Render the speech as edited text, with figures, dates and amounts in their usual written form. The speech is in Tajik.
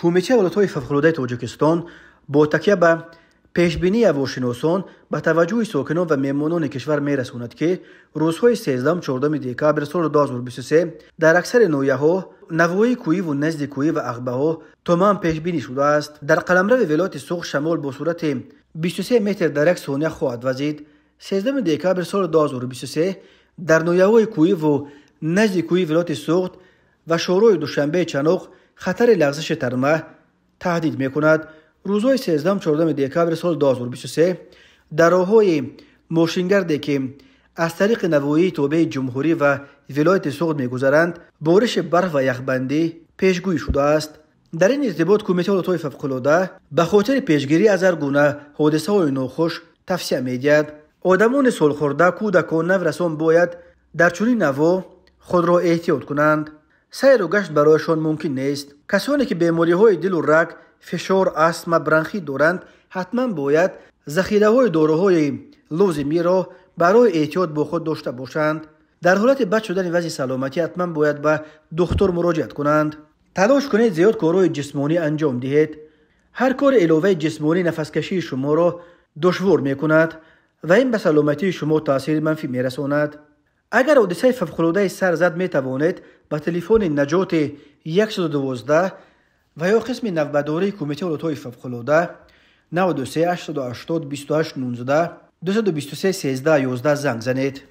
Кумитаи ҳолатҳои фавқулодаи Тоҷикистон бо такя ба пешбинии ҳавошиносон ба таваҷҷӯҳи сокинон ва меҳмонони кишвар мерасонад, ки рӯзҳои 13-14 декабри соли 2023 дар аксари ноҳияҳо, навоҳии кӯҳиву назди кӯҳӣ ва ағбаҳо туман пешбинӣ шудааст. Дар қаламрави вилояти Суғд шамол бо суръати 23 метр дар як сония хоҳад вазид. 13 декабри соли 2023 дар ноҳияҳои кӯҳиву назди кӯҳии вилояти Суғд ва шоҳроҳи Душанбеи Чаноқ хатари лағзиши тарма таҳдид мекунад. Рӯзҳои 13-14 декабри соли 2023 дар роҳҳои мошингарде, ки аз тариқи навоҳии тобеи ҷумҳурӣ ва вилояти Суғд мегузаранд, бориши барф ва яхбандӣ пешгӯӣ шудааст. Дар ин иртибот Кумитаи ҳолатҳои фавқулода ба хотири пешгирӣ аз ҳар гуна ҳодисаҳои нохуш тавсия медиҳад: одамони солхӯрда, кӯдакон, наврасон бояд дар чунин ҳаво худро эҳтиёт кунанд. Сайру гашт барояшон мумкин нест. Касоне ки бемориҳои дилу раг, фишор, астма, бронхит доранд, ҳатман бояд захираҳои доруҳои лозимиро барои эҳтиёт бо худ дошта бошанд. Дар ҳолати бад шудани вазъи саломатӣ ҳатман бояд ба духтур муроҷиат кунанд. Талош кунед зиёд корҳои ҷисмонӣ анҷом диҳед. Ҳар кори иловаи ҷисмонӣ нафаскашии шуморо душвор мекунад ва ин ба саломатии шумо таъсири манфӣ мерасонад. Агар ҳодисаи фавқулодаи сар зад, метавонед ба телефони наҷоти 112 ва ё қисми навбатдории Кумитаи ҳолатҳои фавқулода 93 880 28 19 223 13 11 занг занед.